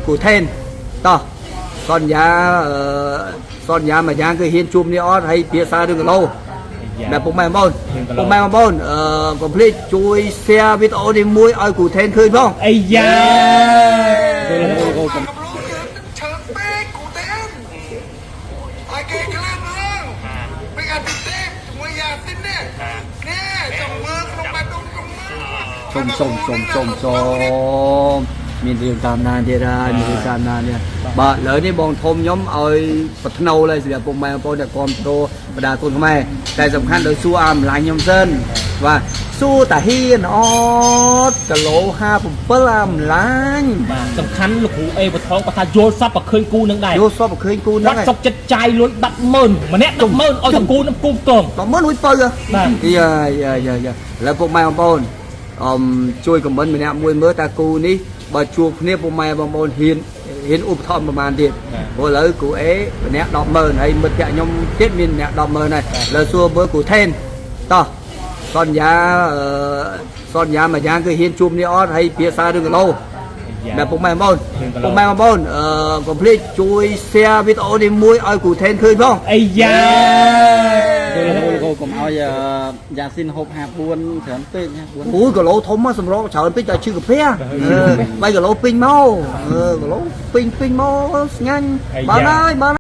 គ្រូថេនតោះសន្យាអឺសន្យាមួយយ៉ាងគឺហ៊ានជួបនេះអត់ហើយភាសារឿងគីឡូ ដែលពុកម៉ែបងប្អូនពុកម៉ែបងប្អូនកុំភ្លេចជួយ share វីដេអូនេះមួយឲ្យគ្រូថេនឃើញផង អាយ៉ា គំរូយើងឈើពេកគូទេនឲ្យគេខ្លះមើលពេកអាទិទេពជាមួយយ៉ាទីននេះនេះចង់មើលក្នុងបាត់ដុំកុំមើល សុំសុំសុំសុំសុំមានរឿងតាមណាទៀតហើយមានរឿងតាមណាទៀតបាទឥឡូវនេះបងធំខ្ញុំឲ្យបថ្នូរហើយសម្រាប់ពុកម៉ែបងប្អូនដែលគ្រប់គ្រងបដាគុណខ្មែរតែសំខាន់ដោយសួរអាម្លាញ់ខ្ញុំសិនបាទសួរតាហ៊ានអត់គីឡូ57អាម្លាញ់ បាទសំខាន់លោកគ្រូអេវថងគាត់ថាយល់សពបើឃើញគូនឹងដែរ យកសពឃើញគូហ្នឹង គាត់សុកចិត្តចាយលុយ100000ម្នាក់100000ឲ្យតែគូនឹងគូកង ដល់មើលរួចបើ បាទ យ៉ាយ៉ាយ៉ាយ៉ាឥឡូវពុកម៉ែបងប្អូនអមជួយខមមិនម្នាក់មួយមើលតាគូនេះបើជួបគ្នាពុកម៉ែបងប្អូនហ៊ានហ៊ានឧបត្ថម្ភប្រហែលទៀតព្រោះឥឡូវគ្រូអេម្នាក់100000ហើយមិត្តភក្តិខ្ញុំទៀតមានម្នាក់100000ដែរឥឡូវសួរមើលគ្រូថេនតោះសន្យាអឺសន្យាមួយយ៉ាងគឺហ៊ានជួបនេះអត់ហើយភាសារឿងគីឡូដែលពុកម៉ែបងប្អូនពុកម៉ែបងប្អូនកុំភ្លេចជួយ share វីដេអូនេះមួយឲ្យគ្រូថេនឃើញផង អាយ៉ា លោកគ្រូកុំឲ្យយ៉ាស៊ីនហូប54ច្រើនពេក54 អូយគីឡូធំមកសម្រងច្រើនពេកតែឈឺកាពះ3គីឡូពេញមកគីឡូពេញពេញមកស្ងាញ់បានហើយបាន។